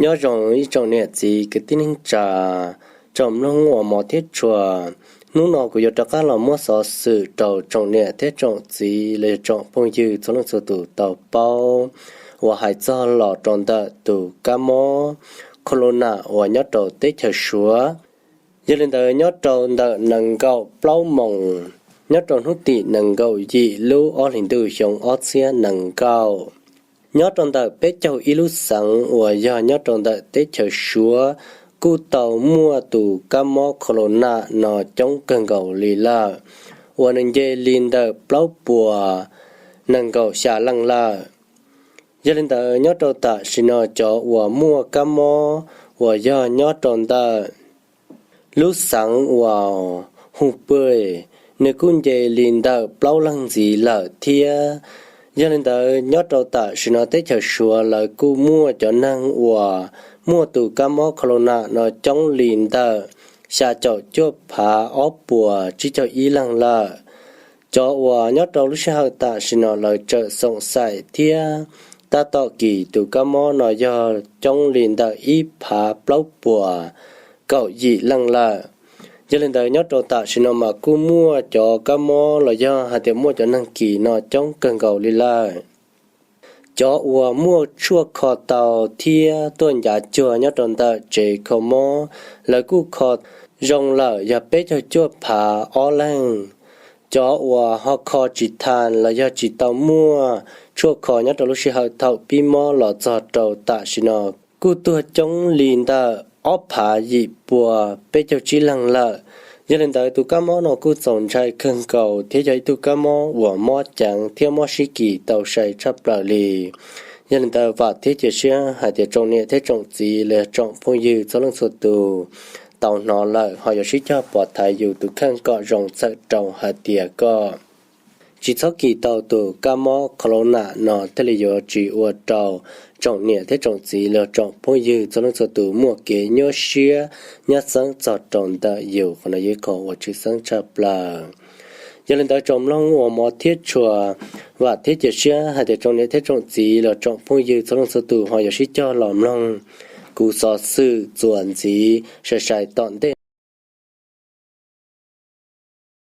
Nyob zoo ib tsoom niam txiv kwv tij neej tsa, tsoom mloog uas hmov thiab tshua. Hnub no kuv yuav rov qab los muab xov xwm rau tsoom niam thiab tsoom txiv los yog tsoom phooj ywg txhua leej txhua tus tau paub uas hais txog los rau ntawm tus kab mob corona uas nyob rau teb chaws Suav. Yog li ntawd, nyob rau ntawm nees nkaum plaub moos, nyob rau hnub tim nees nkaum yim lub ob hlis ntuj xyoo ob txhiab nees nkaum, nyob rau ntawm peb caug ib lub xeev uas yog nyob rau ntawm teb chaws Suav kuj tau muaj tus kab mob corona no coob kawg nkaus li lawm, uas nws nce li ntawm plaub puas nees nkaum xya leej lawm. Yog li ntawd, nyob rau tam sim no cov uas muaj kab mob uas yog nyob rau ntawm lub xeev uas Hubei, nws kuj nce li ntawm plaub leeg ntxiv lawm thiab. Yog li ntawd, nyob rau tam sim no teb chaws Suav lawv kuj muaj cov neeg uas muaj tus kab mob corona no coob li ntawm xya caum cuaj phav ob puas tsib caug ib leeg lawm. Cov uas nyob rau lub sij hawm tam sim no lawv tseem xoom xaim thiab tab tom kis tus kab mob no yog coob li ntawm ib phav plaub puas kaum yim leej lawm. Yog li ntawd, nyob rau tam sim no mas kuj muaj cov kab mob los yog hais tias muaj cov neeg kis no coob kawg nkaus li lawm. Cov uas muaj tshuaj kho tau thiab tuaj ncav cuag nyob rau ntawm tsev kho mob, lawv kuj kho zoo lawm yog peb caug cuaj phav ob leeg. Cov uas ho kho tsis tas los yog tsis tau muaj tshuaj kho nyob rau lub sij hawm thaum pib mob los txog rau tam sim no kuj tuag coob li ntawm ob phav yim puas peb caug tsib leeg lawm. Yog li ntawd, tus kab mob no kuj txaus ntshai kawg nkaus thiab yog ib tug kab mob uas mob ceev thiab mob sib kis tau sai tshaj plaws li. Yog li ntawd, vam thiab cia siab hais tias tsoom niam thiab tsoom txiv los yog tsoom phooj ywg txhua leej txhua tus tau hnov lawm ho yuav sib cog pov thaiv yus tus kheej kom zoo txhawm rau hais tias koj tsis txhob kis tau tus kab mob corona no thiaj li yuav tsis ua rau tsoom niam thiab tsoom txiv los yog tsoom phooj ywg txhua leej txhua tus muaj kev nyuaj siab nyab xeeb txog rau ntawm yus. Qhov no yog ib qho uas tshwj xeeb tshaj plaws. Yog li ntawd, tsoom mloog uas hmov thiab tshua, vam thiab cia siab hais tias tsoom niam thiab tsoom txiv los yog tsoom phooj ywg txhua leej txhua tus ho yuav sib cog los mloog kuv xov xwm txuas ntxiv sai sai tom ntej.